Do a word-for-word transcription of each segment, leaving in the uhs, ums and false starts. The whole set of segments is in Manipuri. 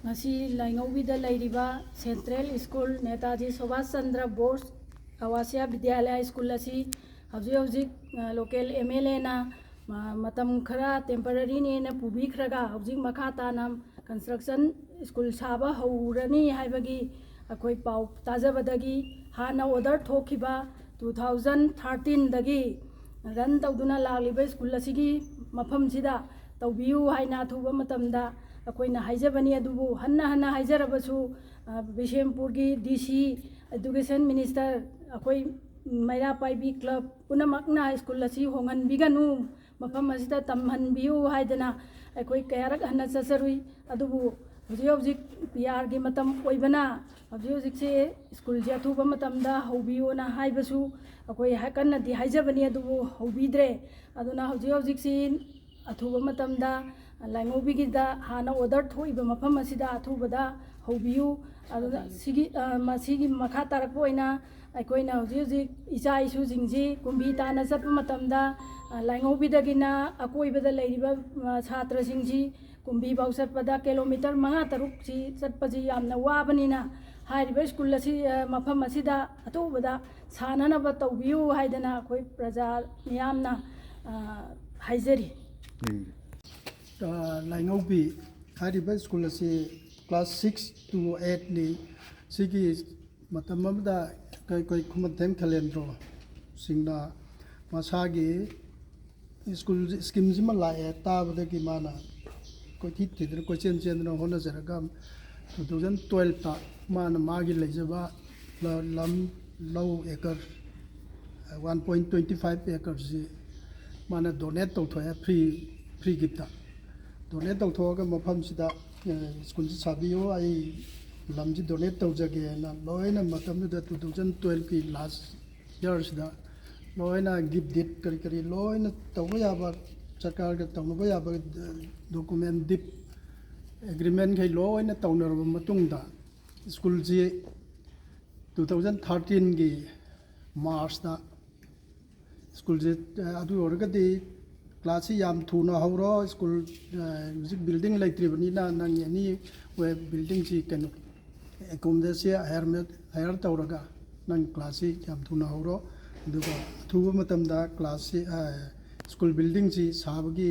ꯉꯁꯤ ꯂꯥꯏꯉꯧꯕꯤꯗ ꯂꯩꯔꯤꯕ central school Netaji Subhas Chandra Bose Awasiya Vidyalaya school ꯑꯁꯤ ꯍꯧꯖꯤꯛ ꯍꯧꯖꯤꯛ, ꯑ, ꯂꯣꯀꯦꯜ ꯑꯦꯝ ꯑꯦꯜ ꯑꯦꯅ ꯃ-, ꯃꯇꯝ ꯈꯔ ꯇꯦꯝꯄꯔꯔꯤꯅꯦꯅ ꯄꯨꯕꯤꯈ꯭ꯔꯒ ꯍꯧꯖꯤꯛ ꯃꯈꯥ ꯇꯥꯅ ꯀꯟꯁꯇ꯭ꯔꯛꯁꯟ ꯁ꯭ꯀꯨꯜ ꯁꯥꯕ ꯍꯧꯔꯅꯤ ꯍꯥꯏꯕꯒꯤ ꯑꯩꯈꯣꯏ ꯄꯥꯎ ꯇꯥꯖꯕꯗꯒꯤ ꯍꯥꯟꯅ ꯑꯣꯔꯗꯔ ꯊꯣꯛꯈꯤꯕ ꯇꯨ ꯊꯥꯎꯖꯟ ꯊꯥꯔꯇꯤꯟꯗꯒꯤ ꯔꯟ ꯇꯧꯗꯨꯅ ꯂꯥꯛꯂꯤꯕ ꯁ꯭ꯀꯨꯜ ꯑꯁꯤꯒꯤ ꯃꯐꯝꯁꯤꯗ ꯇꯧꯕꯤꯌꯨ ꯍꯥꯏꯅ ꯑꯊꯨꯕ ꯃꯇꯝꯗ ꯑꯩꯈꯣꯏꯅ ꯍꯥꯏꯖꯕꯅꯤ꯫ ꯑꯗꯨꯕꯨ ꯍꯟꯅ ꯍꯟꯅ ꯍꯥꯏꯖꯔꯕꯁꯨ, ꯑ, ꯕꯤꯁꯦꯝꯄꯨꯔꯒꯤ ꯗꯤ ꯁꯤ, ꯑꯦꯗꯨꯀꯦꯁꯟ ꯃꯤꯅꯤꯁꯇꯔ, ꯑꯩꯈꯣꯏ ꯃꯩꯔꯥ ꯄꯥꯏꯕꯤ ꯀ꯭ꯂꯕ ꯄꯨꯝꯅꯃꯛꯅ ꯁ꯭ꯀꯨꯜ ꯑꯁꯤ ꯍꯣꯡꯍꯟꯕꯤꯒꯅꯨ, ꯃꯐꯝ ꯑꯁꯤꯗ ꯇꯝꯍꯟꯕꯤꯌꯨ ꯍꯥꯏꯗꯅ ꯑꯩꯈꯣꯏ ꯀꯌꯥꯔꯛ ꯍꯟꯅ ꯆꯠꯆꯔꯨꯏ꯫ ꯑꯗꯨꯕꯨ ꯍꯧꯖꯤꯛ ꯍꯧꯖꯤꯛ ꯄꯤ ꯑꯥꯔꯒꯤ ꯃꯇꯝ ꯑꯣꯏꯕꯅ ꯍꯧꯖꯤꯛ ꯍꯧꯖꯤꯛꯁꯦ ꯁ꯭ꯀꯨꯜꯁꯦ ꯑꯊꯨꯕ ꯃꯇꯝꯗ ꯍꯧꯕꯤꯌꯣꯅ ꯍꯥꯏꯕꯁꯨ ꯑꯩꯈꯣꯏ ꯍꯥꯏ-, ꯀꯟꯅꯗꯤ ꯍꯥꯏꯖꯕꯅꯤ, ꯑꯗꯨꯕꯨ ꯍꯧꯕꯤꯗ꯭ꯔꯦ꯫ ꯑꯗꯨꯅ ꯍꯧꯖꯤꯛ ꯍꯧꯖꯤꯛꯁꯤ ꯑꯊꯨꯕ ꯃꯇꯝꯗ ꯂꯥꯏꯉꯧꯕꯤꯒꯤꯗ ꯍꯥꯟꯅ ꯑꯣꯔꯗꯔ ꯊꯣꯛꯏꯕ ꯃꯐꯝ ꯑꯁꯤꯗ ꯑꯊꯨꯕꯗ ꯍꯧꯕꯤꯌꯨ꯫ ꯑꯗꯨꯅ ꯁꯤꯒꯤ, ꯑ, ꯃꯁꯤꯒꯤ ꯃꯈꯥ ꯇꯥꯔꯛꯄ ꯑꯣꯏꯅ ꯑꯩꯈꯣꯏꯅ ꯍꯧꯖꯤꯛ ꯍꯧꯖꯤꯛ ꯏꯆꯥ ꯏꯁꯨꯁꯤꯡꯁꯤ ꯀꯨꯝꯕꯤ ꯇꯥꯅ ꯆꯠꯄ ꯃꯇꯝꯗ, ꯑ, ꯂꯥꯏꯉꯧꯕꯤꯗꯒꯤꯅ ꯑꯀꯣꯏꯕꯗ ꯂꯩꯔꯤꯕ, ꯑ, ꯁꯥꯇ꯭ꯔꯁꯤꯡꯁꯤ ꯀꯨꯝꯕꯤꯐꯥꯎ ꯆꯠꯄꯗ ꯀꯤꯂꯣꯃꯤꯇꯔ ꯃꯉꯥ ꯇꯔꯨꯛꯁꯤ ꯆꯠꯄꯁꯤ ꯌꯥꯝꯅ ꯋꯥꯕꯅꯤꯅ ꯍꯥꯏꯔꯤꯕ ꯁ꯭ꯀꯨꯜ ꯑꯁꯤ, ꯑ, ꯃꯐꯝ ꯑꯁꯤꯗ ꯑꯊꯨꯕꯗ ꯁꯥꯅꯅꯕ ꯇꯧꯕꯤꯌꯨ ꯍꯥꯏꯗꯅ ꯑꯩꯈꯣꯏ ꯄ꯭ꯔꯖꯥ ꯃꯤꯌꯥꯝꯅ, ꯑ, ꯍꯥꯏꯖꯔꯤ꯫ ꯎꯝ꯫ ꯑ, ꯂꯥꯏꯉꯧꯕꯤ ꯍꯥꯏꯔꯤꯕ ꯁ꯭ꯀꯨꯜ ꯑꯁꯤ class six to eight ꯅꯤ꯫ ꯁꯤꯒꯤ ꯃꯇꯝ ꯑꯃꯗ ꯑꯩꯈꯣꯏ ꯈꯨꯃꯟꯊꯦꯝ ꯈꯂꯦꯟꯗ꯭ꯔꯣ ꯁꯤꯡꯅ ꯃꯁꯥꯒꯤ ꯁ꯭ꯀꯨꯜ ꯁ꯭ꯀꯤꯝꯁꯤꯃ ꯂꯥꯛꯑꯦ ꯇꯥꯕꯗꯒꯤ ꯃꯥꯅ ꯀꯣꯏꯊꯤ ꯊꯤꯗꯅ ꯀꯣꯏꯆꯦꯟ ꯆꯦꯟꯗꯅ ꯍꯣꯠꯅꯖꯔꯒ two thousand twelve ꯇ ꯃꯥꯅ ꯃꯥꯒꯤ ꯂꯩꯖꯕ ꯂ-, ꯂꯝ ꯂꯧ acre one point twenty five acre ꯁꯤ ꯃꯥꯅ donate ꯇꯧꯊꯣꯛꯑꯦ, free, free gift ꯇ꯫ Donate ꯇꯧꯊꯣꯛꯑꯒ ꯃꯐꯝꯁꯤꯗ, ꯑ, ꯁ꯭ꯀꯨꯜꯁꯤ ꯁꯥꯕꯤꯌꯨ, ꯑꯩ ꯂꯝꯁꯤ donate ꯇꯧꯖꯒꯦꯅ ꯂꯣꯏꯅ ꯃꯇꯝꯗꯨꯗ two thousand twelve ꯀꯤ last year ꯁꯤꯗ ꯂꯣꯏꯅ gift deed ꯀꯔꯤ ꯀꯔꯤ ꯂꯣꯏꯅ ꯇꯧꯕ ꯌꯥꯕ, ꯁꯔꯀꯥꯔꯒ ꯇꯧꯅꯕ ꯌꯥꯕ document deed agreement ꯈꯩ ꯂꯣꯏꯅ ꯇꯧꯅꯔꯕ ꯃꯇꯨꯡꯗ ꯁ꯭ꯀꯨꯜꯁꯤ two thousand thirteen ꯒꯤ March ꯇ ꯁ꯭ꯀꯨꯜꯁꯦ, ꯑ, ꯑꯗꯨ ꯑꯣꯏꯔꯒꯗꯤ ꯀ꯭ꯂꯥꯁꯁꯤ ꯌꯥꯝ ꯊꯨꯅ ꯍꯧꯔꯣ꯫ ꯁ꯭ꯀꯨꯜ, ꯑ, ꯍꯧꯖꯤꯛ ꯕꯤꯜꯗꯤꯡ ꯂꯩꯇ꯭ꯔꯤꯕꯅꯤꯅ, ꯅꯪ ꯑꯦꯅꯤ ꯋꯦ ꯕꯤꯜꯗꯤꯡꯁꯤ ꯀꯩꯅꯣ, ꯑꯦꯀꯣꯃꯣꯗꯦꯁꯟ ꯍꯥꯌꯔ ꯃꯦ-, ꯍꯥꯌꯔ ꯇꯧꯔꯒ ꯅꯪ ꯀ꯭ꯂꯥꯁꯁꯤ ꯌꯥꯝ ꯊꯨꯅ ꯍꯧꯔꯣ꯫ ꯑꯗꯨꯒ ꯑꯊꯨꯕ ꯃꯇꯝꯗ ꯀ꯭ꯂꯥꯁꯁꯤ, ꯑ, ꯁ꯭ꯀꯨꯜ ꯕꯤꯜꯗꯤꯡꯁꯤ ꯁꯥꯕꯒꯤ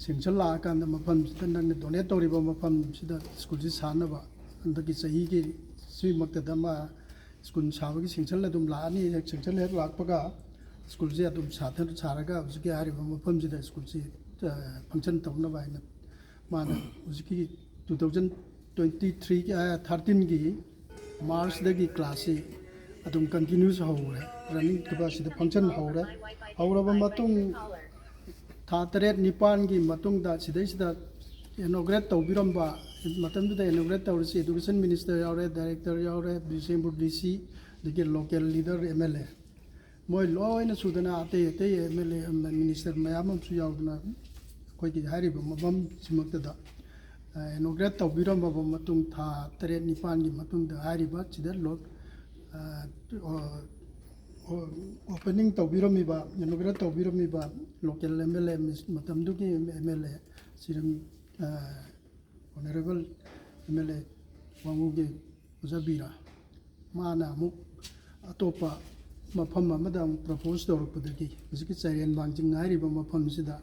ꯁꯦꯡꯁꯟ ꯂꯥꯛꯑꯀꯥꯟꯗ ꯃꯐꯝꯁꯤꯗ, ꯅꯪꯅ ꯗꯣꯅꯦꯠ ꯇꯧꯔꯤꯕ ꯃꯐꯝꯁꯤꯗ ꯁ꯭ꯀꯨꯜꯁꯤ ꯁꯥꯅꯕ ꯍꯟꯗꯛꯀꯤ ꯆꯍꯤꯒꯤ ꯁꯤꯃꯛꯇꯗ ꯃꯥ ꯁ꯭ꯀꯨꯜ ꯁꯥꯕꯒꯤ ꯁꯦꯡꯁꯟ ꯑꯗꯨꯝ ꯂꯥꯛꯑꯅꯤ꯫ ꯍꯦꯛ ꯁꯦꯡꯁꯟ ꯍꯦꯛ ꯂꯥꯛꯄꯒ ꯁ꯭ꯀꯨꯜꯁꯦ ꯑꯗꯨꯝ ꯁꯥꯊ-, ꯁꯥꯔꯒ ꯍꯧꯖꯤꯛꯀꯤ ꯍꯥꯏꯔꯤꯕ ꯃꯐꯝꯁꯤꯗ ꯁ꯭ꯀꯨꯜꯁꯤ, ꯑ, ꯐꯪꯁꯟ ꯇꯧꯅꯕ ꯍꯥꯏꯅ ꯃꯥꯅ ꯍꯧꯖꯤꯛꯀꯤ two thousand twenty three ꯒꯤ, ꯑ, thirteen ꯒꯤ ꯃꯥꯔꯆꯇꯒꯤ ꯀ꯭ꯂꯥꯁꯁꯤ ꯑꯗꯨꯝ ꯀꯟꯇꯤꯅ꯭ꯌꯨꯁ ꯍꯧꯔꯦ꯫ ꯔꯟꯅꯤꯡ ꯀꯦꯄꯥꯁꯤꯇꯤ ꯐꯪꯁꯟ ꯍꯧꯔꯦ꯫ ꯍꯧꯔꯕ ꯃꯇꯨꯡ ꯊꯥ ꯇꯔꯦꯠ ꯅꯤꯄꯥꯟꯒꯤ ꯃꯇꯨꯡꯗ ꯁꯤꯗꯩꯁꯤꯗ ꯏꯅꯣꯒ꯭ꯔꯦꯠ ꯇꯧꯕꯤꯔꯝꯕ, ꯃꯇꯝꯗꯨꯗ ꯏꯅꯣꯒ꯭ꯔꯦꯠ ꯇꯧꯔꯤꯁꯤ ꯏꯗꯨꯀꯦꯁꯟ ꯃꯤꯅꯤꯁꯇꯔ ꯌꯥꯎꯔꯦ, ꯗꯥꯏꯔꯦꯛꯇꯔ ꯌꯥꯎꯔꯦ, ꯕꯤꯁꯦꯝꯄꯨꯔ ꯗꯤ ꯁꯤ, ꯑꯗꯒꯤ ꯂꯣꯀꯦꯜ ꯂꯤꯗꯔ, ꯑꯦꯝ ꯑꯦꯜ ꯑꯦ, ꯃꯣꯏ ꯂꯣꯏꯅ ꯁꯨꯗꯅ ꯑꯇꯩ ꯑꯇꯩ ꯑꯦꯝ ꯑꯦꯜ ꯑꯦ, ꯃꯤꯅꯤꯁꯇꯔ ꯃꯌꯥꯝ ꯑꯃꯁꯨ ꯌꯥꯎꯗꯅ ꯑꯩꯈꯣꯏꯒꯤ ꯍꯥꯏꯔꯤꯕ ꯃꯐꯝꯁꯤꯃꯛꯇꯗ, ꯑ, ꯏꯅꯣꯒ꯭ꯔꯦꯠ ꯇꯧꯕꯤꯔꯝꯃꯕ ꯃꯇꯨꯡ ꯊꯥ ꯇꯔꯦꯠ ꯅꯤꯄꯥꯟꯒꯤ ꯃꯇꯨꯡꯗ ꯍꯥꯏꯔꯤꯕ ꯁꯤꯗ ꯂꯣ-, ꯑ, ꯑꯣ-, ꯑꯣ-, ꯑꯣꯄꯅꯤꯡ ꯇꯧꯕꯤꯔꯝꯃꯤꯕ, ꯏꯅꯣꯒ꯭ꯔꯦꯠ ꯇꯧꯕꯤꯔꯝꯃꯤꯕ ꯂꯣꯀꯦꯜ ꯑꯦꯝ ꯑꯦꯜ ꯑꯦ, ꯃꯇꯝꯗꯨꯒꯤ ꯑꯦꯝ ꯑꯦꯜ ꯑꯦ ꯁꯤꯔꯝ, ꯑ, ꯑꯣꯅꯔꯦꯕꯜ ꯑꯦꯝ ꯑꯦꯜ ꯑꯦ ꯋꯥꯉꯨꯒꯤ ꯑꯣꯖꯥ ꯕꯤꯔꯥ, ꯃꯥꯅ ꯑꯃꯨꯛ ꯑꯇꯣꯞꯄ ꯃꯐꯝ ꯑꯃꯗ ꯑꯃꯨꯛ ꯄ꯭ꯔꯄꯣꯁ ꯇꯧꯔꯛꯄꯗꯒꯤ ꯍꯧꯖꯤꯛꯀꯤ ꯆꯥꯏꯔꯦꯟ ꯃꯥꯡꯖꯤꯡ ꯍꯥꯏꯔꯤꯕ ꯃꯐꯝꯁꯤꯗ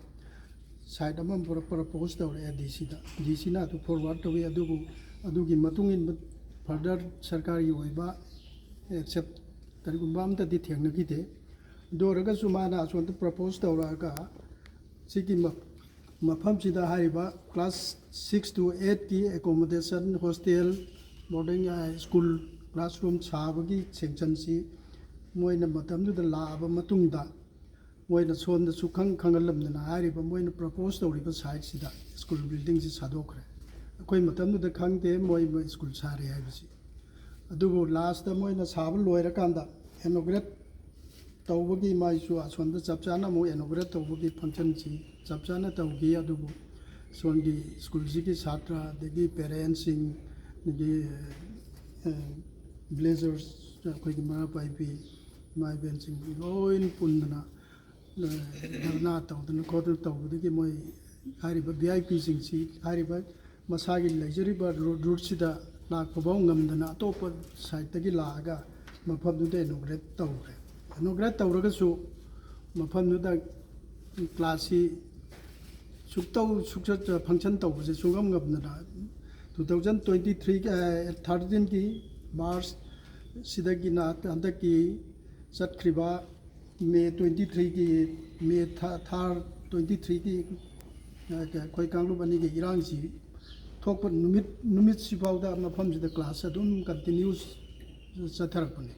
ꯁꯥꯏꯠ ꯑꯃ ꯄ꯭ꯔ-, ꯄ꯭ꯔꯄꯣꯁ ꯇꯧꯔꯛꯑꯦ ꯗꯤ ꯁꯤꯗ꯫ ꯗꯤ ꯁꯤꯅ ꯑꯗꯨ ꯐꯣꯔꯋꯥꯔꯗ ꯇꯧꯋꯤ꯫ ꯑꯗꯨꯕꯨ ꯑꯗꯨꯒꯤ ꯃꯇꯨꯡ ꯏꯟꯕ ꯐꯔꯗꯔ ꯁꯔꯀꯥꯔꯒꯤ ꯑꯣꯏꯕ ꯑꯦꯛꯁꯦꯞ ꯀꯔꯤꯒꯨꯝꯕ ꯑꯝꯇꯗꯤ ꯊꯦꯡꯅꯈꯤꯗꯦ꯫ ꯑꯗꯨ ꯑꯣꯏꯔꯒꯁꯨ ꯃꯥꯅ ꯑꯁꯣꯝꯗ ꯄ꯭ꯔꯄꯣꯁ ꯇꯧꯔꯛꯑꯒ ꯁꯤꯒꯤ ꯃ-, ꯃꯐꯝꯁꯤꯗ ꯍꯥꯏꯔꯤꯕ class six to eight ꯀꯤ ꯑꯦꯀꯣꯃꯣꯗꯦꯁꯟ, ꯍꯣꯁꯇꯦꯜ, ꯕꯣꯔꯗꯤꯡ, ꯑ, ꯁ꯭ꯀꯨꯜ, ꯀ꯭ꯂꯥꯁꯔꯨꯝ ꯁꯥꯕꯒꯤ ꯁꯦꯡꯁꯟꯁꯤ ꯃꯣꯏꯅ ꯃꯇꯝꯗꯨꯗ ꯂꯥꯛꯑꯕ ꯃꯇꯨꯡꯗ ꯃꯣꯏꯅ ꯁꯣꯝꯗ ꯁꯨꯈꯪ ꯈꯪꯍꯜꯂꯝꯗꯅ ꯍꯥꯏꯔꯤꯕ ꯃꯣꯏꯅ ꯄ꯭ꯔꯄꯣꯁ ꯇꯧꯔꯤꯕ ꯁꯥꯏꯠꯁꯤꯗ ꯁ꯭ꯀꯨꯜ ꯕꯤꯜꯗꯤꯡꯁꯤ ꯁꯥꯗꯣꯛꯈ꯭ꯔꯦ꯫ ꯑꯩꯈꯣꯏ ꯃꯇꯝꯗꯨꯗ ꯈꯪꯗꯦ ꯃꯣꯏ, ꯃꯣꯏ ꯁ꯭ꯀꯨꯜ ꯁꯥꯔꯦ ꯍꯥꯏꯕꯁꯤ꯫ ꯑꯗꯨꯕꯨ ꯂꯥꯁꯇ ꯃꯣꯏꯅ ꯁꯥꯕ ꯂꯣꯏꯔꯀꯥꯟꯗ ꯏꯅꯣꯒ꯭ꯔꯦꯠ ꯇꯧꯕꯒꯤ ꯃꯥꯏꯁꯨ ꯑꯁꯣꯝꯗ ꯆꯞ ꯆꯥꯅ ꯑꯃꯨꯛ ꯏꯅꯣꯒ꯭ꯔꯦꯠ ꯇꯧꯕꯒꯤ ꯐꯪꯁꯟꯁꯤ ꯆꯞ ꯆꯥꯅ ꯇꯧꯈꯤ꯫ ꯑꯗꯨꯕꯨ ꯁꯣꯝꯒꯤ ꯁ꯭ꯀꯨꯜꯁꯤꯒꯤ ꯁꯥꯇ꯭ꯔ ꯑꯗꯒꯤ ꯄꯦꯔꯦꯟꯁꯁꯤꯡ, ꯑꯗꯒꯤ, ꯑ, ꯚꯤꯂꯦꯖꯔꯁ, ꯑꯩꯈꯣꯏꯒꯤ ꯃꯔꯥ ꯄꯥꯏꯕꯤ ꯏꯃꯥ ꯏꯕꯦꯟꯁꯤꯡ ꯂꯣꯏꯅ ꯄꯨꯟꯗꯅ ꯙꯔꯅꯥ ꯇꯧꯗꯅ ꯈꯣꯠꯇꯅ ꯇꯧꯕꯗꯒꯤ ꯃꯣꯏ ꯍꯥꯏꯔꯤꯕ ꯚꯤ ꯑꯥꯏ ꯄꯤꯁꯤꯡꯁꯤ ꯍꯥꯏꯔꯤꯕ ꯃꯁꯥꯒꯤ ꯂꯩꯖꯔꯤꯕ ꯔꯨꯠꯁꯤꯗ ꯂꯥꯛꯄ ꯐꯥꯎ ꯉꯝꯗꯅ ꯑꯇꯣꯞꯄ ꯁꯥꯏꯠꯇꯒꯤ ꯂꯥꯛꯑꯒ ꯃꯐꯝꯗꯨꯗ ꯏꯅꯣꯒ꯭ꯔꯦꯠ ꯇꯧꯈ꯭ꯔꯦ꯫ ꯏꯅꯣꯒ꯭ꯔꯦꯠ ꯇꯧꯔꯒꯁꯨ ꯃꯐꯝꯗꯨꯗ ꯀ꯭ꯂꯥꯁꯁꯤ ꯁꯨꯛꯇꯧ ꯁꯨꯛꯆꯠ ꯐꯪꯁꯟ ꯇꯧꯕꯁꯦ ꯁꯨꯡꯉꯝ ꯉꯝꯗꯅ ꯇꯨ ꯊꯥꯎꯖꯟ ꯇ꯭ꯋꯦꯟꯇꯤ ꯊ꯭ꯔꯤꯒꯤ ꯊꯥꯔꯇꯤꯟꯒꯤ ꯃꯥꯔꯁ ꯁꯤꯗꯒꯤꯅ ꯍꯟꯗꯛꯀꯤ ꯆꯠꯈ꯭ꯔꯤꯕ ꯃꯦ ꯇ꯭ꯋꯦꯟꯇꯤ ꯊ꯭ꯔꯤꯒꯤ ꯃꯦ ꯊꯥꯔ ꯇ꯭ꯋꯦꯟꯇꯤ ꯊ꯭ꯔꯤꯒꯤ ꯑꯩꯈꯣꯏ ꯀꯥꯡꯂꯨꯞ ꯑꯅꯤꯒꯤ ꯏꯔꯥꯡꯁꯤ ꯊꯣꯛꯄ ꯅꯨꯃꯤꯠ ꯅꯨꯃꯤꯠꯁꯤꯐꯥꯎꯗ ꯃꯐꯝꯁꯤꯗ ꯀ꯭ꯂꯥꯁ ꯑꯗꯨꯝ ꯀꯟꯇꯤꯅ꯭ꯌꯨꯁ ꯆꯠꯊꯔꯛꯄꯅꯤ꯫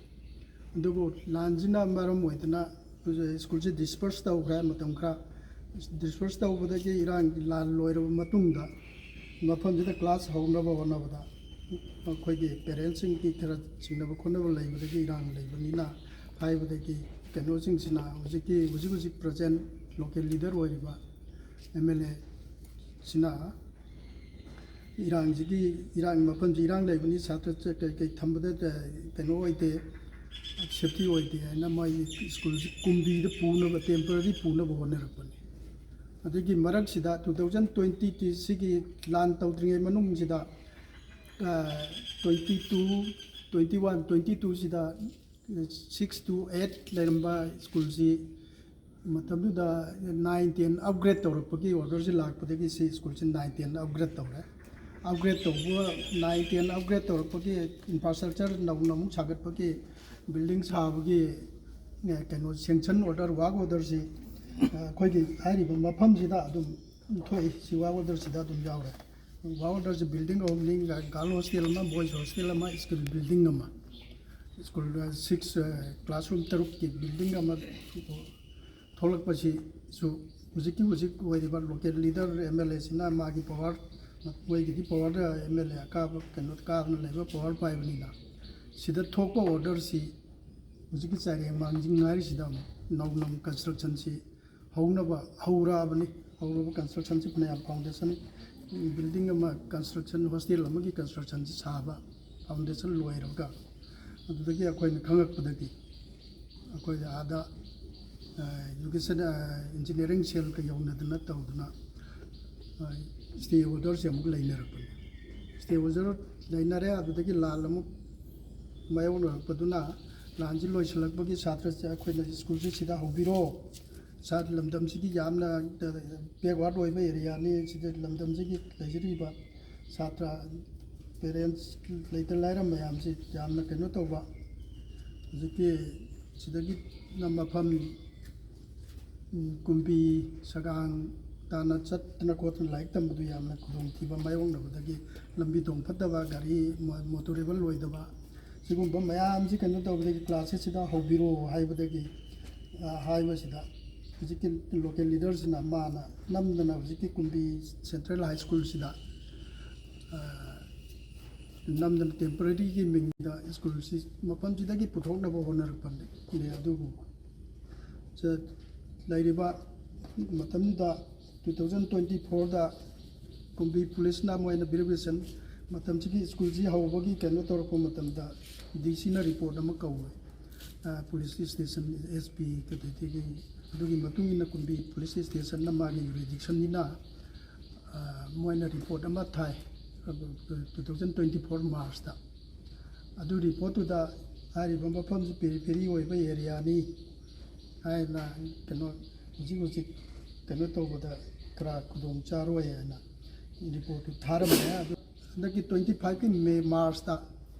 ꯑꯗꯨꯕꯨ ꯂꯥꯟꯁꯤꯅ ꯃꯔꯝ ꯑꯣꯏꯗꯅ ꯁ꯭ꯀꯨꯜꯁꯦ ꯗꯤꯁꯄꯔꯁ ꯇꯧꯈ꯭ꯔꯦ꯫ ꯃꯇꯝ ꯈꯔ ꯗꯤꯁꯄꯔꯁ ꯇꯧꯕꯗꯒꯤ ꯏꯔꯥꯡ ꯂꯥꯟ ꯂꯣꯏꯔꯕ ꯃꯇꯨꯡꯗ ꯃꯐꯝꯁꯤꯗ ꯀ꯭ꯂꯥꯁ ꯍꯧꯅꯕ ꯍꯣꯠꯅꯕꯗ ꯑꯩꯈꯣꯏꯒꯤ ꯄꯦꯔꯦꯟꯁꯁꯤꯡꯒꯤ ꯈꯔ ꯆꯤꯡꯅꯕ ꯈꯣꯠꯅꯕ ꯂꯩꯕꯗꯒꯤ, ꯏꯔꯥꯡ ꯂꯩꯕꯅꯤꯅ ꯍꯥꯏꯕꯗꯒꯤ ꯀꯩꯅꯣꯁꯤꯡꯁꯤꯅ ꯍꯧꯖꯤꯛꯀꯤ ꯍꯧꯖꯤꯛ ꯍꯧꯖꯤꯛ ꯄ꯭ꯔꯖꯦꯟ ꯂꯣꯀꯦꯜ ꯂꯤꯗꯔ ꯑꯣꯏꯔꯤꯕ ꯑꯦꯝ ꯑꯦꯜ ꯑꯦꯁꯤꯅ ꯏꯔꯥꯡꯁꯤꯒꯤ, ꯏꯔꯥꯡ ꯃꯐꯝꯁꯤ ꯏꯔꯥꯡ ꯂꯩꯕꯅꯤ, ꯁꯥꯇ꯭ꯔ ꯀꯩ ꯀꯩ ꯊꯝꯕꯗ ꯀꯩꯅꯣ ꯑꯣꯏꯗꯦ, ꯁꯦꯐꯇꯤ ꯑꯣꯏꯗꯦ ꯍꯥꯏꯅ ꯃꯣꯏ ꯁ꯭ꯀꯨꯜꯁꯤ ꯀꯨꯝꯕꯤꯗ ꯄꯨꯅꯕ, ꯇꯦꯝꯄꯔꯔꯤ ꯄꯨꯅꯕ ꯍꯣꯠꯅꯔꯛꯄꯅꯤ꯫ ꯑꯗꯨꯒꯤ ꯃꯔꯛꯁꯤꯗ ꯇꯨ ꯊꯥꯎꯖꯟ ꯇ꯭ꯋꯦꯟꯇꯤ ꯁꯤꯒꯤ ꯂꯥꯟ ꯇꯧꯗ꯭ꯔꯤꯉꯩ ꯃꯅꯨꯡꯁꯤꯗ twenty two, twenty one, twenty ꯇꯨꯁꯤꯗ ꯁꯤꯛꯁ ꯇꯨ ꯑꯩꯠ ꯂꯩꯔꯝꯕ ꯁ꯭ꯀꯨꯜꯁꯤ ꯃꯇꯝꯗꯨꯗ ꯅꯥꯏꯟ ꯇꯦꯟ ꯑꯞꯒ꯭ꯔꯦꯗ ꯇꯧꯔꯛꯄꯒꯤ ꯑꯣꯔꯗꯔꯁꯤ ꯂꯥꯛꯄꯗꯒꯤ ꯁꯤ ꯁ꯭ꯀꯨꯜꯁꯤ ꯅꯥꯏꯟ ꯇꯦꯟ ꯑꯞꯒ꯭ꯔꯦꯗ ꯇꯧꯔꯦ꯫ ꯑꯞꯒ꯭ꯔꯦꯗ ꯇꯧꯕ, ꯅꯥꯏꯟ ꯇꯦꯟ ꯑꯞꯒ꯭ꯔꯦꯗ ꯇꯧꯔꯛꯄꯒꯤ ꯏꯟꯐ꯭ꯔꯥꯁ꯭ꯇ꯭ꯔꯛꯆꯔ ꯅꯧꯅ ꯑꯃꯨꯛ ꯁꯥꯒꯠꯄꯒꯤ, ꯕꯤꯜꯗꯤꯡ ꯁꯥꯕꯒꯤ, ꯑꯦ, ꯀꯩꯅꯣ, ꯁꯦꯡꯁꯟ ꯑꯣꯔꯗꯔ, ꯋꯥꯔꯛ ꯑꯣꯔꯗꯔꯁꯤ, ꯑ, ꯑꯩꯈꯣꯏꯒꯤ ꯍꯥꯏꯔꯤꯕ ꯃꯐꯝꯁꯤꯗ ꯑꯗꯨꯝ ꯊꯣꯛꯏ꯫ ꯁꯤ ꯋꯥꯔꯛ ꯑꯣꯔꯗꯔꯁꯤꯗ ꯑꯗꯨꯝ ꯌꯥꯎꯔꯦ꯫ ꯋꯥꯔꯛ ꯑꯣꯔꯗꯔꯁꯤ ꯕꯤꯜꯗꯤꯡ ꯑꯍꯨꯝꯅꯤ, ꯒꯥꯔꯜ ꯍꯣꯁꯇꯦꯜ ꯑꯃ, ꯕꯣꯏꯁ ꯍꯣꯁꯇꯦꯜ ꯑꯃ, ꯁ꯭ꯀꯨꯜ ꯕꯤꯜꯗꯤꯡ ꯑꯃ, ꯁ꯭ꯀꯨꯜ ꯁꯤꯛꯁ, ꯑ, ꯀ꯭ꯂꯥꯁꯔꯨꯝ ꯇꯔꯨꯛꯀꯤ ꯕꯤꯜꯗꯤꯡ ꯑꯃ ꯊꯣꯛꯂꯛꯄꯁꯤꯁꯨ ꯍꯧꯖꯤꯛꯀꯤ ꯍꯧꯖꯤꯛ ꯑꯣꯏꯔꯤꯕ ꯂꯣꯀꯦꯜ ꯂꯤꯗꯔ ꯑꯦꯝ ꯑꯦꯜ ꯑꯦꯁꯤꯅ ꯃꯥꯒꯤ ꯄꯋꯥꯔ, ꯃꯣꯏꯒꯤꯗꯤ ꯄꯋꯥꯔ, ꯑꯦꯝ ꯑꯦꯜ ꯑꯦ ꯑꯀꯥꯕ ꯀꯩꯅꯣ ꯀꯥꯗꯅ ꯂꯩꯕ ꯄꯋꯥꯔ ꯄꯥꯏꯕꯅꯤꯅ ꯁꯤꯗ ꯊꯣꯛꯄ ꯑꯣꯔꯗꯔꯁꯤ ꯍꯧꯖꯤꯛꯀꯤ ꯆꯥꯏꯔꯦꯡ ꯃꯥꯡꯖꯤꯡ ꯍꯥꯏꯔꯤꯁꯤꯗ ꯑꯃꯨꯛ ꯅꯧꯅ ꯑꯃꯨꯛ ꯀꯟꯁꯇ꯭ꯔꯛꯁꯟꯁꯤ ꯍꯧꯅꯕ ꯍꯧꯔꯛꯑꯕꯅꯤ꯫ ꯍꯧꯔꯕ ꯀꯟꯁꯇ꯭ꯔꯛꯁꯟꯁꯤ ꯐꯅꯌꯥꯝ ꯐꯥꯎꯟꯗꯦꯁꯟ, ꯕꯤꯜꯗꯤꯡ ꯑꯃ ꯀꯟꯁꯇ꯭ꯔꯛꯁꯟ, ꯍꯣꯁꯇꯦꯜ ꯑꯃꯒꯤ ꯀꯟꯁꯇ꯭ꯔꯛꯁꯟꯁꯤ ꯁꯥꯕ ꯐꯥꯎꯟꯗꯦꯁꯟ ꯂꯣꯏꯔꯒ ꯑꯗꯨꯗꯒꯤ ꯑꯩꯈꯣꯏꯅ ꯈꯪꯉꯛꯄꯗꯒꯤ ꯑꯩꯈꯣꯏꯗ ꯑꯥꯗ ꯏꯗꯨꯀꯦꯁꯟ, ꯏꯟꯖꯤꯅꯤꯌꯥꯔꯤꯡ ꯁꯦꯜꯒ ꯌꯧꯅꯗꯅ ꯇꯧꯗꯅ ꯁ꯭ꯇꯦ ꯑꯣꯔꯗꯔꯁꯦ ꯑꯃꯨꯛ ꯂꯩꯅꯔꯛꯄꯅꯤ꯫ Stay order ꯂꯩꯅꯔꯦ꯫ ꯑꯗꯨꯗꯒꯤ ꯂꯥꯟ ꯑꯃꯨꯛ ꯃꯥꯌꯣꯛꯅꯔꯛꯄꯗꯨꯅ, ꯂꯥꯟꯁꯤ ꯂꯣꯏꯁꯤꯜꯂꯛꯄꯒꯤ ꯁꯥꯇ꯭ꯔꯁꯦ ꯑꯩꯈꯣꯏꯅ ꯁ꯭ꯀꯨꯜꯁꯤ ꯁꯤꯗ ꯍꯧꯕꯤꯔꯣ, ꯁꯥ-, ꯂꯝꯗꯝꯁꯤꯗꯤ ꯌꯥꯝꯅ ꯕꯦꯛꯋꯥꯔꯗ ꯑꯣꯏꯕ ꯑꯦꯔꯤꯌꯥꯅꯤ, ꯁꯤꯗ ꯂꯝꯗꯝꯁꯤꯒꯤ ꯂꯩꯖꯔꯤꯕ ꯁꯥꯇ꯭ꯔ, ꯄꯦꯔꯦꯟꯁ, ꯂꯩꯇ ꯂꯥꯏꯔ ꯃꯌꯥꯝꯁꯤ ꯌꯥꯝꯅ ꯀꯩꯅꯣ ꯇꯧꯕ, ꯍꯧꯖꯤꯛꯀꯤ ꯁꯤꯗꯒꯤ ꯃꯐꯝ, ꯎꯝ, ꯀꯨꯝꯕꯤ ꯁꯒꯥꯡ ꯇꯥꯅ ꯆꯠꯇꯅ ꯈꯣꯠꯇꯅ ꯂꯥꯏꯔꯤꯛ ꯇꯝꯕꯗꯨ ꯌꯥꯝꯅ ꯈꯨꯗꯣꯡꯊꯤꯕ ꯃꯥꯌꯣꯛꯅꯕꯗꯒꯤ, ꯂꯝꯕꯤ ꯊꯣꯡ ꯐꯠꯇꯕ, ꯒꯥꯔꯤ ꯃꯣ-, ꯃꯣꯇꯣꯔꯦꯕꯜ ꯑꯣꯏꯗꯕ, ꯁꯤꯒꯨꯝꯕ ꯃꯌꯥꯝꯁꯤ ꯀꯩꯅꯣ ꯇꯧꯕꯗꯒꯤ ꯀ꯭ꯂꯥꯁ ꯁꯤꯗ ꯍꯧꯕꯤꯔꯛꯑꯣ ꯍꯥꯏꯕꯗꯒꯤ, ꯑ, ꯍꯥꯏꯕꯁꯤꯗ ꯍꯧꯖꯤꯛꯀꯤ ꯂꯣꯀꯦꯜ ꯂꯤꯗꯔꯁꯤꯅ ꯃꯥꯅ ꯅꯝꯗꯅ ꯍꯧꯖꯤꯛꯀꯤ ꯀꯨꯝꯕꯤ ꯁꯦꯟꯇ꯭ꯔꯦꯜ ꯍꯥꯏ ꯁ꯭ꯀꯨꯜꯁꯤꯗ, ꯑ, ꯅꯝꯗꯅ ꯇꯦꯝꯄꯔꯦꯔꯤꯒꯤ ꯃꯤꯡꯗ ꯁ꯭ꯀꯨꯜꯁꯤ ꯃꯐꯝꯁꯤꯗꯒꯤ ꯄꯨꯊꯣꯛꯅꯕ ꯍꯣꯠꯅꯔꯛꯄꯅꯤ꯫ ꯑꯗꯨꯕꯨ ꯆ-, ꯂꯩꯔꯤꯕ ꯃꯇꯝꯗ two thousand twenty fourꯗ ꯀꯨꯝꯕꯤ ꯄꯨꯂꯤꯁꯅ ꯃꯣꯏꯅ ꯚꯦꯔꯤꯐꯤꯀꯦꯁꯟ ꯃꯇꯝꯁꯤꯒꯤ ꯁ꯭ꯀꯨꯜꯁꯤ ꯍꯧꯕꯒꯤ ꯀꯩꯅꯣ ꯇꯧꯔꯛꯄ ꯃꯇꯝꯗ ꯗꯤ ꯁꯤꯅ ꯔꯤꯄꯣꯔꯠ ꯑꯃ ꯀꯧꯋꯦ꯫ ꯑ, ꯄꯨꯂꯤꯁ ꯁ꯭ꯇꯦꯁꯟ, ꯑꯦꯁ ꯄꯤ ꯀꯩꯀꯩꯗꯒꯤ, ꯑꯗꯨꯒꯤ ꯃꯇꯨꯡ ꯏꯟꯅ ꯀꯨꯝꯕꯤ ꯄꯨꯂꯤꯁ ꯁ꯭ꯇꯦꯁꯟꯅ ꯃꯥꯒꯤ ꯖꯨꯔꯤꯗꯤꯛꯁꯟꯅꯤꯅ, ꯑ, ꯃꯣꯏꯅ ꯔꯤꯄꯣꯔꯠ ꯑꯃ ꯊꯥꯏ, two thousand twenty four Marchꯇ꯫ ꯑꯗꯨ ꯔꯤꯄꯣꯔꯠꯇꯨꯗ ꯍꯥꯏꯔꯤꯕ ꯃꯐꯝꯁꯤ ꯄꯦꯔꯤꯐꯦꯔꯤ ꯑꯣꯏꯕ ꯑꯦꯔꯤꯌꯥꯅꯤ ꯍꯥꯏꯅ, ꯀꯩꯅꯣ, ꯍꯧꯖꯤꯛ ꯍꯧꯖꯤꯛ ꯀꯩꯅꯣ ꯇꯧꯕꯗ ꯈꯔ ꯈꯨꯗꯣꯡ ꯆꯥꯔꯣꯏ ꯍꯥꯏꯅ ꯔꯤꯄꯣꯔꯠꯇꯨ ꯊꯥꯔꯝꯃꯦ꯫ ꯑꯗꯨ ꯍꯟꯗꯛꯀꯤ twenty fiveꯀꯤ May, Marchꯇ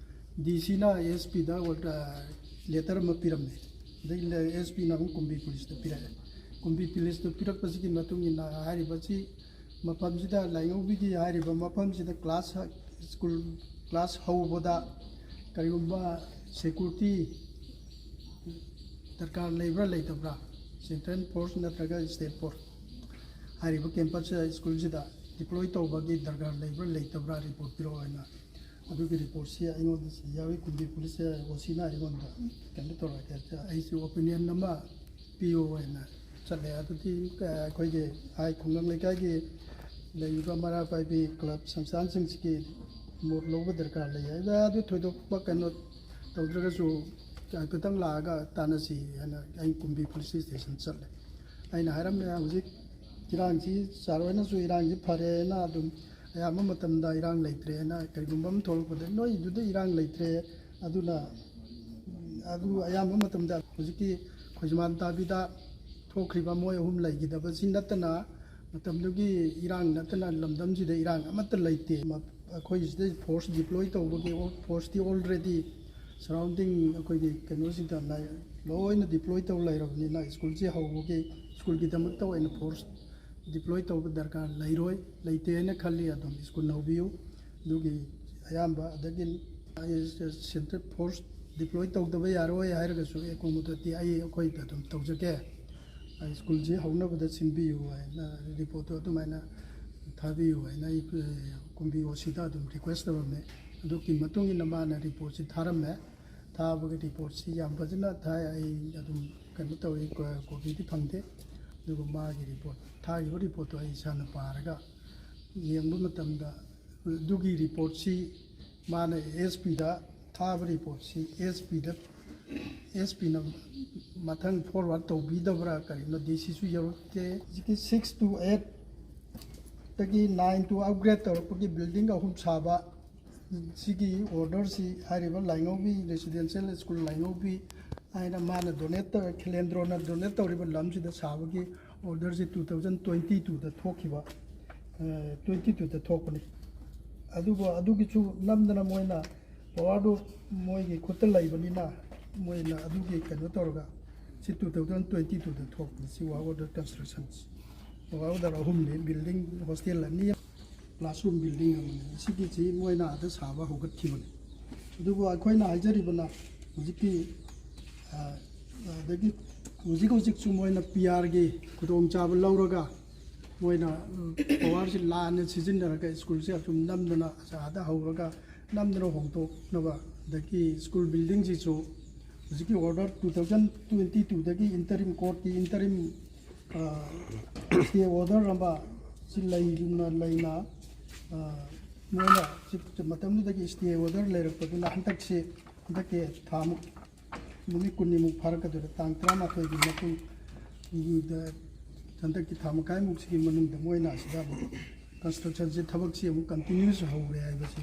ꯗꯤ ꯁꯤꯅ ꯑꯦꯁ ꯄꯤꯗ ꯂꯦꯇꯔ ꯑꯃ ꯄꯤꯔꯝꯃꯦ꯫ ꯑꯗꯒꯤ ꯑꯦꯁ ꯄꯤꯅ ꯑꯃꯨꯛ ꯀꯨꯝꯕꯤ ꯄꯨꯂꯤꯁꯇ ꯄꯤꯔꯛꯑꯦ꯫ ꯀꯨꯝꯕꯤ ꯄꯨꯂꯤꯁꯇ ꯄꯤꯔꯛꯄꯁꯤꯒꯤ ꯃꯇꯨꯡ ꯏꯟꯅ ꯍꯥꯏꯔꯤꯕꯁꯤ ꯃꯐꯝꯁꯤꯗ ꯂꯥꯏꯉꯧꯕꯤꯒꯤ ꯍꯥꯏꯔꯤꯕ ꯃꯐꯝꯁꯤꯗ ꯀ꯭ꯂꯥꯁ, ꯁ꯭ꯀꯨꯜ ꯀ꯭ꯂꯥꯁ ꯍꯧꯕꯗ ꯀꯔꯤꯒꯨꯝꯕ ꯁꯦꯀ꯭ꯌꯨꯔꯤꯇꯤ ꯗꯔꯀꯥꯔ ꯂꯩꯕ꯭ꯔꯥ ꯂꯩꯇꯕ꯭ꯔꯥ, ꯁꯦꯟꯇ꯭ꯔꯦꯜ ꯐꯣꯔꯁ ꯅꯠꯇ꯭ꯔꯒ ꯁ꯭ꯇꯦꯠ ꯐꯣꯔꯁ ꯍꯥꯏꯔꯤꯕ ꯀꯦꯝꯄꯁ ꯁ꯭ꯀꯨꯜꯁꯤꯗ ꯗꯤꯄ꯭ꯂꯣꯏ ꯇꯧꯕꯒꯤ ꯗꯔꯀꯥꯔ ꯂꯩꯕ꯭ꯔꯥ ꯂꯩꯇꯕ꯭ꯔꯥ ꯔꯤꯄꯣꯔꯠ ꯄꯤꯔꯛꯑꯣ ꯍꯥꯏꯅ ꯑꯗꯨꯒꯤ ꯔꯤꯄꯣꯔꯠꯁꯤ ꯑꯩꯉꯣꯟꯗ ꯌꯥꯎꯏ꯫ ꯀꯨꯝꯕꯤ ꯄꯨꯂꯤꯁ ꯑꯣ ꯁꯤꯅ ꯑꯩꯉꯣꯟꯗ ꯀꯩꯅꯣ ꯇꯧꯔꯛꯑꯦ, ꯑꯩꯁꯨ ꯑꯣꯄꯤꯅꯤꯌꯟ ꯑꯃ ꯄꯤꯌꯨ ꯍꯥꯏꯅ ꯆꯠꯂꯦ꯫ ꯑꯗꯨꯗꯤ, ꯑ, ꯑꯩꯈꯣꯏꯒꯤ ꯍꯥꯏ ꯈꯨꯡꯒꯪ ꯂꯩꯀꯥꯏꯒꯤ ꯂꯩꯔꯤꯕ ꯃꯔꯥ ꯄꯥꯏꯕꯤ ꯀ꯭ꯂꯕ ꯁꯪꯁꯊꯥꯟꯁꯤꯡꯁꯤꯒꯤ ꯃꯣꯠ ꯂꯧꯕ ꯗꯔꯀꯥꯔ ꯂꯩ ꯍꯥꯏꯅ, ꯑꯗꯨ ꯊꯣꯏꯗꯣꯛꯄ ꯀꯩꯅꯣ ꯇꯧꯗ꯭ꯔꯒꯁꯨ, ꯍꯥꯏꯐꯦꯠꯇꯪ ꯂꯥꯛꯑꯒ ꯇꯥꯟꯅꯁꯤ ꯍꯥꯏꯅ ꯑꯩ ꯀꯨꯝꯕꯤ ꯄꯨꯂꯤꯁ ꯏꯁꯇꯦꯁꯟ ꯆꯠꯂꯦ꯫ ꯑꯩꯅ ꯍꯥꯏꯔꯝꯃꯦ, ꯍꯧꯖꯤꯛ ꯏꯔꯥꯡꯁꯤ, ꯁꯥꯔ ꯍꯣꯏꯅꯁꯨ ꯏꯔꯥꯡꯁꯤ ꯐꯔꯦꯅ ꯑꯗꯨꯝ ꯑꯌꯥꯝꯕ ꯃꯇꯝꯗ ꯏꯔꯥꯡ ꯂꯩꯇ꯭ꯔꯦꯅ, ꯀꯔꯤꯒꯨꯝꯕ ꯑꯃ ꯊꯣꯛꯂꯛꯄꯗ ꯅꯣꯏꯗꯨꯗ ꯏꯔꯥꯡ ꯂꯩꯇ꯭ꯔꯦ, ꯑꯗꯨꯅ ꯑꯗꯨ ꯑꯌꯥꯝꯕ ꯃꯇꯝꯗ ꯍꯧꯖꯤꯛꯀꯤ ꯈꯣꯏꯖꯃꯥꯟ ꯇꯥꯕꯤꯗ ꯊꯣꯛꯈ꯭ꯔꯤꯕ ꯃꯣꯏ ꯑꯍꯨꯝ ꯂꯩꯈꯤꯗꯕꯁꯤ ꯅꯠꯇꯅ, ꯃꯇꯝꯗꯨꯒꯤ ꯏꯔꯥꯡ ꯅꯠꯇꯅ ꯂꯝꯗꯝꯁꯤꯗ ꯏꯔꯥꯡ ꯑꯃꯠꯇ ꯂꯩꯇꯦ꯫ ꯃ-, ꯑꯩꯈꯣꯏ ꯁꯤꯗ ꯐꯣꯔꯁ ꯗꯤꯄ꯭ꯂꯣꯏ ꯇꯧꯕꯒꯤ, ꯐꯣꯔꯁꯇꯤ ꯑꯣꯜꯔꯦꯗꯤ ꯁꯔꯥꯎꯟꯗꯤꯡ ꯑꯩꯈꯣꯏꯒꯤ ꯀꯩꯅꯣꯁꯤꯗ ꯂꯩ-, ꯂꯣꯏꯅ ꯗꯤꯄ꯭ꯂꯣꯏ ꯇꯧ ꯂꯩꯔꯕꯅꯤꯅ ꯁ꯭ꯀꯨꯜꯁꯤ ꯍꯧꯕꯒꯤ, ꯁ꯭ꯀꯨꯜꯒꯤꯗꯃꯛꯇ ꯑꯣꯏꯅ ꯐꯣꯔꯁ ꯗꯤꯄ꯭ꯂꯣꯏ ꯇꯧꯕ ꯗꯔꯀꯥꯔ ꯂꯩꯔꯣꯏ, ꯂꯩꯇꯦ ꯍꯥꯏꯅ ꯈꯜꯂꯤ꯫ ꯑꯗꯨꯝ ꯁ꯭ꯀꯨꯜ ꯍꯧꯕꯤꯌꯨ꯫ ꯑꯗꯨꯒꯤ ꯑꯌꯥꯝꯕ, ꯑꯗꯒꯤ ꯁꯦꯟꯇ꯭ꯔꯦꯜ ꯐꯣꯔꯁ ꯗꯤꯄ꯭ꯂꯣꯏ ꯇꯧꯗꯕ ꯌꯥꯔꯣꯏ ꯍꯥꯏꯔꯒꯁꯨ ꯑꯦ ꯀꯣꯃꯨꯗꯇꯤ ꯑꯩ ꯑꯩꯈꯣꯏꯗ ꯑꯗꯨꯝ ꯇꯧꯖꯒꯦ, ꯁ꯭ꯀꯨꯜꯁꯤ ꯍꯧꯅꯕꯗ ꯁꯤꯟꯕꯤꯌꯨ ꯍꯥꯏꯅ ꯔꯤꯄꯣꯔꯠꯇꯨ ꯑꯗꯨꯃꯥꯏꯅ ꯊꯥꯕꯤꯌꯨ ꯍꯥꯏꯅ ꯑꯩ ꯀꯨꯝꯕꯤ ꯑꯣ ꯁꯤꯗ ꯑꯗꯨꯝ ꯔꯤꯀ꯭ꯋꯦꯁ ꯇꯧꯔꯝꯃꯦ꯫ ꯑꯗꯨꯒꯤ ꯃꯇꯨꯡ ꯏꯟꯅ ꯃꯥꯅ ꯔꯤꯄꯣꯔꯠꯁꯤ ꯊꯥꯔꯝꯃꯦ꯫ ꯊꯥꯕꯒꯤ ꯔꯤꯄꯣꯔꯠꯁꯤ ꯌꯥꯝ ꯐꯖꯅ ꯊꯥꯏ꯫ ꯑꯩ ꯑꯗꯨꯝ ꯀꯩꯅꯣ ꯇꯧꯏ, ꯀꯣ-, ꯀꯣꯄꯤꯗꯤ ꯐꯪꯗꯦ꯫ ꯑꯗꯨꯒ ꯃꯥꯒꯤ ꯔꯤꯄꯣꯔꯠ, ꯊꯥꯈꯤꯕ ꯔꯤꯄꯣꯔꯠꯇꯣ ꯑꯩ ꯏꯁꯥꯅ ꯄꯥꯔꯒ ꯌꯦꯡꯕ ꯃꯇꯝꯗ, ꯑꯗꯨꯒꯤ ꯔꯤꯄꯣꯔꯠꯁꯤ ꯃꯥꯅ ꯑꯦꯁ ꯄꯤꯗ ꯊꯥꯕ ꯔꯤꯄꯣꯔꯠꯁꯤ ꯑꯦꯁ ꯄꯤꯗ, ꯑꯦꯁ ꯄꯤꯅ ꯃꯊꯪ ꯐꯣꯔꯋꯥꯔꯗ ꯇꯧꯕꯤꯗꯕ꯭ꯔꯥ ꯀꯔꯤꯅꯣ, ꯗꯤ ꯁꯤꯁꯨ ꯌꯧꯔꯛꯇꯦ꯫ ꯍꯧꯖꯤꯛꯀꯤ six to eight ꯇꯒꯤ nine to upgrade ꯇꯧꯔꯛꯄꯒꯤ building ꯑꯍꯨꯝ ꯁꯥꯕ, ꯁꯤꯒꯤ ꯑꯣꯔꯗꯔꯁꯤ ꯍꯥꯏꯔꯤꯕ ꯂꯥꯏꯉꯧꯕꯤ residential school ꯂꯥꯏꯉꯧꯕꯤ ꯍꯥꯏꯅ ꯃꯥꯅ ꯗꯣꯅꯦꯠ ꯇꯧ-, ꯈꯦꯂꯦꯟꯗ꯭ꯔꯣꯅ ꯗꯣꯅꯦꯠ ꯇꯧꯔꯤꯕ ꯂꯝꯁꯤꯗ ꯁꯥꯕꯒꯤ ꯑꯣꯔꯗꯔꯁꯤ two thousand twenty twoꯗ ꯊꯣꯛꯈꯤꯕ, twenty twoꯗ ꯊꯣꯛꯄꯅꯤ꯫ ꯑꯗꯨꯕꯨ ꯑꯗꯨꯒꯤꯁꯨ ꯅꯝꯗꯅ ꯃꯣꯏꯅ ꯄꯋꯥꯔꯗꯨ ꯃꯣꯏꯒꯤ ꯈꯨꯠꯇ ꯂꯩꯕꯅꯤꯅ ꯃꯣꯏꯅ ꯑꯗꯨꯒꯤ ꯀꯩꯅꯣ ꯇꯧꯔꯒ ꯁꯤ two thousand twenty twoꯗ ꯊꯣꯛꯄꯅꯤ꯫ ꯁꯤ work order construction, work order ꯑꯍꯨꯝꯅꯤ, building hostel ꯑꯅꯤ, classroom building ꯑꯃꯅꯤ꯫ ꯑꯁꯤꯒꯤꯁꯤ ꯃꯣꯏꯅ ꯑꯥꯗ ꯁꯥꯕ ꯍꯧꯒꯠꯈꯤꯕꯅꯤ꯫ ꯑꯗꯨꯕꯨ ꯑꯩꯈꯣꯏꯅ ꯍꯥꯏꯖꯔꯤꯕꯅ ꯍꯧꯖꯤꯛꯀꯤ, ꯑ, ꯑꯗꯒꯤ ꯍꯧꯖꯤꯛ ꯍꯧꯖꯤꯛꯁꯨ ꯃꯣꯏꯅ ꯄꯤ ꯑꯥꯔꯒꯤ ꯈꯨꯗꯣꯡꯆꯥꯕ ꯂꯧꯔꯒ ꯃꯣꯏꯅ, ꯎꯝ, ꯄꯋꯥꯔꯁꯤ ꯂꯥꯟꯅ ꯁꯤꯖꯤꯟꯅꯔꯒ ꯁ꯭ꯀꯨꯜꯁꯦ ꯑꯁꯨꯝ ꯅꯝꯗꯅ ꯑꯥꯗ ꯍꯧꯔꯒ ꯅꯝꯗꯅ ꯍꯣꯡꯗꯣꯛꯅꯕ, ꯑꯗꯒꯤ ꯁ꯭ꯀꯨꯜ buildingꯁꯤꯁꯨ ꯍꯧꯖꯤꯛꯀꯤ order two thousand twenty twoꯗꯒꯤ interim courtꯀꯤ interim, ꯑ, stay order ꯑꯃ ꯁꯤ ꯂꯩꯅ, ꯂꯩꯅ, ꯑ, ꯃꯣꯏꯅ ꯁꯤ ꯃꯇꯝꯗꯨꯗꯒꯤ stay order ꯂꯩꯔꯛꯄꯗꯨꯅ ꯍꯟꯗꯛꯁꯤ, ꯍꯟꯗꯛꯀꯤ ꯊꯥꯃꯨꯛ ꯅꯨꯃꯤꯠ ꯀꯨꯟꯅꯤꯃꯨꯛ ꯐꯥꯔꯛꯀꯗꯣꯏꯔꯦ꯫ ꯇꯥꯡ ꯇꯔꯥꯃꯥꯊꯣꯏꯒꯤ ꯃꯇꯨꯡꯗ, ꯍꯟꯗꯛꯀꯤ ꯊꯥ ꯃꯈꯥꯏꯃꯨꯛꯁꯤꯒꯤ ꯃꯅꯨꯡꯗ ꯃꯣꯏꯅ ꯑꯁꯤꯗ ꯑꯃꯨꯛ constructionꯁꯦ, ꯊꯕꯛꯁꯤ ꯑꯃꯨꯛ continuous ꯍꯧꯔꯦ ꯍꯥꯏꯕꯁꯤ꯫